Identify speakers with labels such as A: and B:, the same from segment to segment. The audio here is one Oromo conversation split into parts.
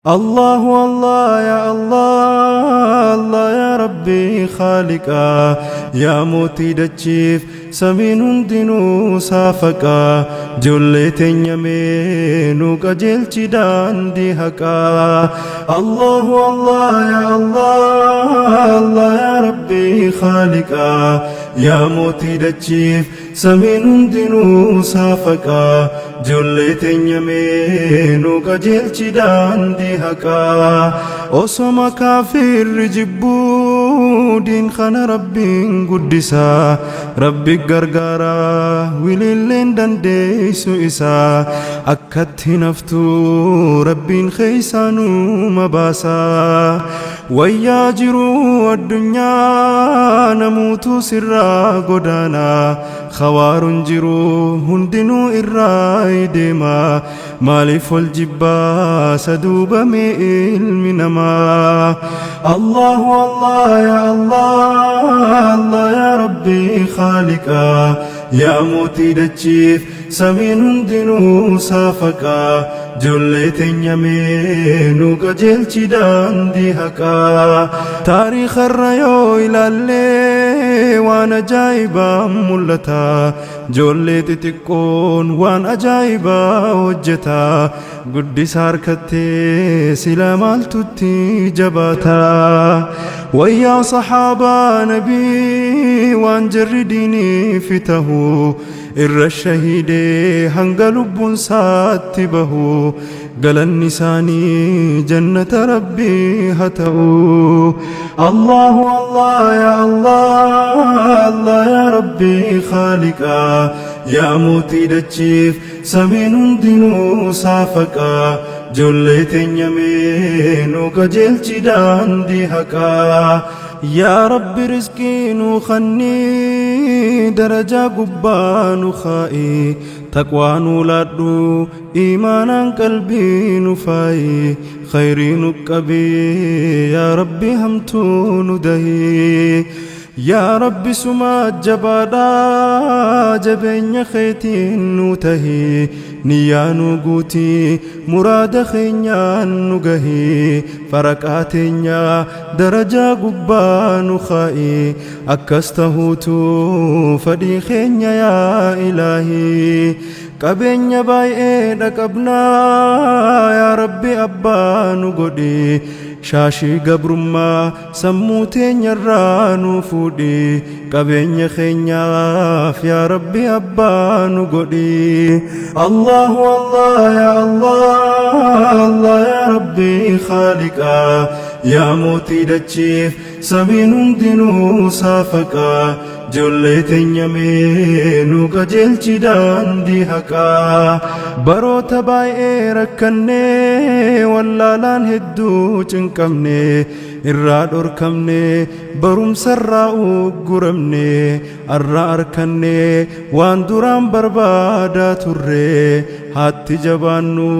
A: Allahu Allah ya Allah Allah ya Rabbi Khaaliqaa yaa mootii dachiif samiin hundinuu saafaqaa ijoollee teenya mee nu qajeelchi daandii haqaa Allahu Allah ya Allah Allah ya Rabbi Khaaliqaa yaa mootii dachiif Samiin hundinuu saafaqaa Ijoollee teenya mee nu qajeelchi daandii haqaa Osoma kaafirri jibbuu diin kana Rabbiin guddisaa Rabbi gargaara wiliilleen dandeessu isaa Akkatti hin haftu Rabbiin keessaa numa baasaa Wayyaa jiruu addunyaa namuutu sirraa godaana Khawaaruun jiru hundinuu irraa deema Maaliif wal jibbaa saduuba mee ilmi namaa Allahu Allah ya Allah Allah ya Rabbi Khaaliqaa yaa mootii dachiif Samiin hundinuu saafaqaa Ijoollee teenya mee nu qajeelchi daandii haqaa Taariikharra yoo ilaalle waan ajaa'ibaa mul'ata Ijoollee xixiqqoon waan ajaa'ibaa hojjeta Guddisa harkattee sila maaltutti jabaata Wayyaa sahaabaa nabii waan jarri diiniif tahu Irra shahiidee hanga lubbuun saatti bahu galanni isaanii jannata rabbii haa ta'u. Allahu Allah ya Allah Allah ya Rabbi Khaaliqaa yaa mootii dachiif samiin hundinuu saafaqaa ijoollee teenya mee nu qajeelchi daandii haqaa. Yaa Rabbi rizqii nuu khannii darajaa gubbaa nu kaa'i taqwaa nuu laadhu iimaanaan qalbii nu faayi khayrii nu qabii yaa Rabbi hamtuu nu dahii Yaa Rabbi suma jabaadha jabeenya keetiin nu tahi niyyaa nu guutii Muraada keenyaan nu gahi faraqaa teenya darajaa gubbaa nu kaa'i akkas tahuutu fadhii keenya yaa ilaahii qabeenya baay'eedha qabnaa yaa rabbi abbaa nu godhi shaashii gabrummaa Sammuu teenyarraa nu fuudhi qabeenya keenyaaf yaa Rabbi abbaa nu godhi. Allahu Allah ya Allah Allah ya Rabbi Khaaliqaa yaa mootii dachiif samiin hundinuu saafaqaa ijoollee teenya mee nu qajeelchi daandii haqaa. Baroota baay'ee rakkannee wallaalaan hedduu cinqamne irraa dhorkamne barumsarraa ugguramne arra arkanne waan duraan barbaadaa turre haatti jabaannu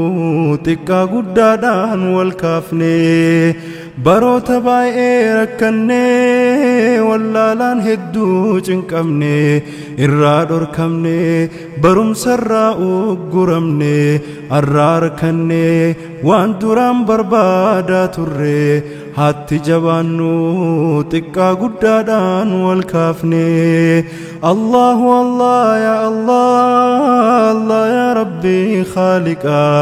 A: xiqqaa guddaadhaan wal kaafne baroota baay'ee rakkanne wallaalaan hedduu cinqamne irraa dhorkamne barumsarraa ugguramne arra arkanne waan duraan barbaadaa turre haatti jabaannu xiqqaa guddaadhaan wal kaafne Allahu Allah ya Allah Allah ya Rabbi Khaaliqaa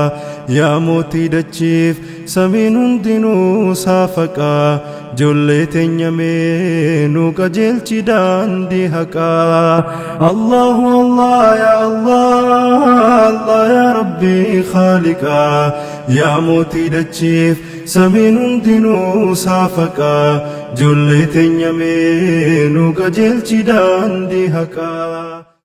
A: yaa mootii dachiif samiin hundinuu saafaqaa ijoollee teenya mee nu qajeelchi daandii haqaa Allahu Allah ya Allah Allah ya Rabbi Khaaliqaa yaa mootii dachiif samiin hundinuu saafaqaa ijoollee teenya mee nu qajeelchi daandii haqaa.